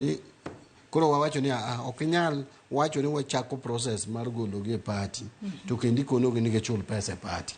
Ni koro wawacho ni ok inyal wacho ni wachako process mar gologi e party to kendo ikonogi ni gichul pesa e party.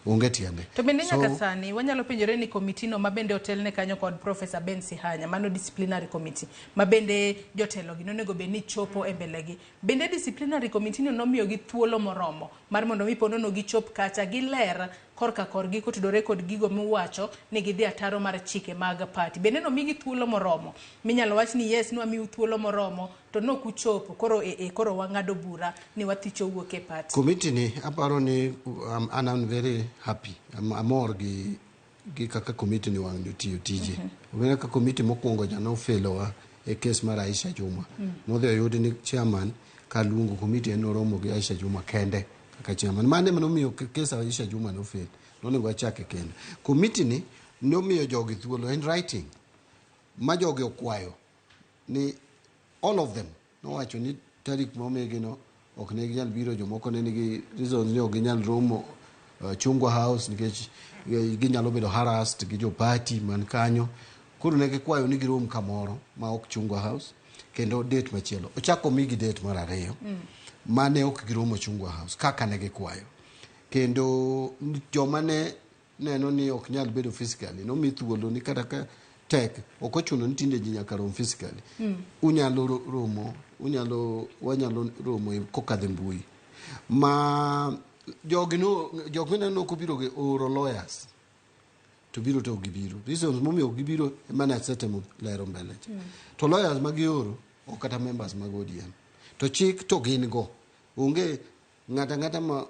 Onge tiende. To bende nyaka sani wanyalo penjore ni komiti no mabende otelne kanyo kod Professor Ben Sihanya, mano disciplinary committee mabende jotelo gi nonego bed ni chopo e mbelegi, bende disciplinary committee no nomiyogi thuolo moromo mar mondo mi ponono gichop kacha giler korka korgi kotudore kod gigo miwacho ni gidhi ataro mar chike mag party? Bende nomigi thuolo moromo minyalo wach ni yes, nwamiu thuolo moromo to nok uchopo, koro koro wang'ado bura ni wathicho wuok e party? Committee ni aparo ni an am very happy. Amor gi kaka committee ni wang' ni otiyo tije. Obena ka committee mokwongo cha nofelowa e kes mar Aisha Juma. Nodhi oyud ni chairman ka luongo committee, en noromo gi Aisha Juma kende kaka chairman. Mano ema nomiyo kes Aisha Juma nofail. Nonego achake kendo. Committee ni nomiyo jogi thuolo in writing ma jogi okwayo ni all of them nowacho ni tarik momigi no ok ne ginyal biro. Jomoko ne nigi reasons ni ok ginyal romo Chungwa House nikech ginyalo bedo harassed gi jo party man kanyo. Koro ne gikwayo ni girom kamoro ma ok Chungwa House kendo date machielo. Ochako migi date mar ariyo mane ok giromo Chungwa House kaka ne gikwayo. Kendo joma ne neno ni ok nyal bedo physically nomi thuolo ni kata ka tek, ok ochuno ni tinde ji nyaka rom physically. Unyalo romo, unyalo, wanyalo romo kokadho e mbui. Ma jogi no, jok mineno ok obiro gi oro lawyers to biro, to ok gibiro. Reasons momiyo ok gibiro ema ne asetemo lero mbele cha. To lawyers ma gioro ok kata members mag ODM. To chik to gin go. Onge ng'ata ang'ata ma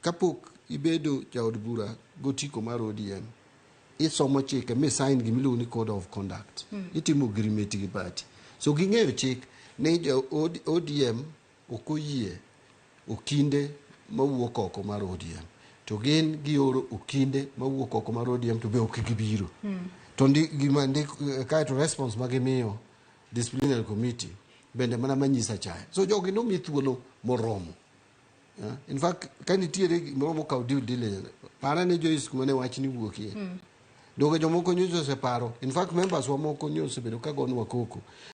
kapok ibedo jaod bura gotiko mar ODM, isomo chike mi sign gimiluongo ni code of conduct. Itimo agreement gi party. So ging'eyo chik ni jo ODM ok oyie okinde mawuok oko mar ODM. To gin gioro okinde mawuok oko mar ODM to be ok gibiro. To ndi, gima ndik kaeto response ma gimiyo disciplinary committee bende mana manyisa chaya. So jogi nomi thuolo moromo. Yeah. In fact, ka nitiere gimoro mokawo due diligence, para ne Joyce kuma ne wachni wuokie. Donge jomoko nyocha oseparo. In fact, members wa moko nyo osebedo ka gonwa koko.